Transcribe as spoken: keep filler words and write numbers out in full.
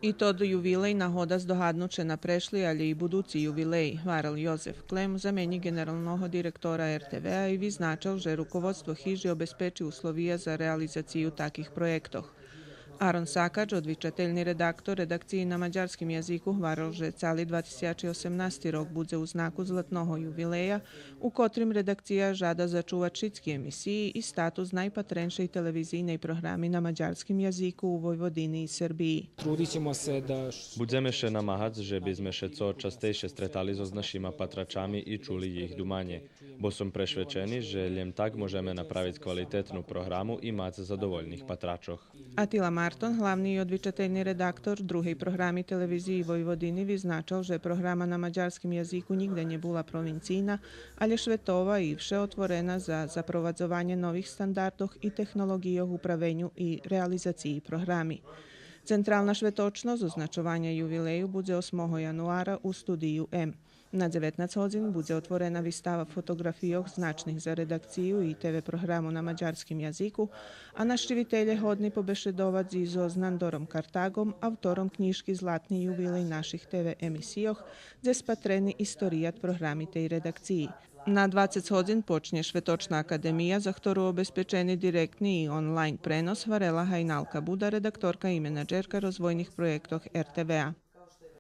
И тот ювилей нагода здогаднуц ше на прешли, алє и будуци ювилеї, гварел Йозеф Клем, заменїк ґенералного директора Р Т В-а, и визначел же руководство хижи обезпечи условия за реализацию таких проєктох. Арон Сакач, одвичательни редактор редакциї на мадярским язику, гварел же цали два тисячи осемнасти рок будзе у знаку златного ювилея, у котрим редакция жада зачувац шицки емисиї и статус найпатреншей телевизийней програми на мадярским язику у Войводини и Сербиї. Трудићемо се да ш- Будземе ше намагац же бизме ше цо частейше стретали зоз нашима патрачами и чули їх думанє, бо сом прешвечени же лєм так можеме направиц квалитетну програму и мац задовольних патрачох. Атила Мартон, главни и одвичательни редактор другей програми телевизиї Войводини, визначел же програма на мадярским язику нїґда нє була провинцийна, алє шветова и вше отворена за запровадзованє нових стандардох и технолоґийох у правеню и реализациї програми. Централна шветочносц означованя ювилею будзе осмого януара у Студию М. На дзеветнац годзин будзе отворена вистава фотоґрафийох значних за редакцию и Т В програму на мадярским язику, а нащивителє годни побешедовац и зоз Нандором Картаґом, автором кнїжки Златни ювилей наших Т В емисийох, дзе спатрени историят програми тей редакциї. На двацец годзин почнє Шветочна академия, за хтору обезпечени директни и онлайн пренос, гварела Гайналка Буда, редакторка и менаджерка розвойних проєктох Р Т В-а.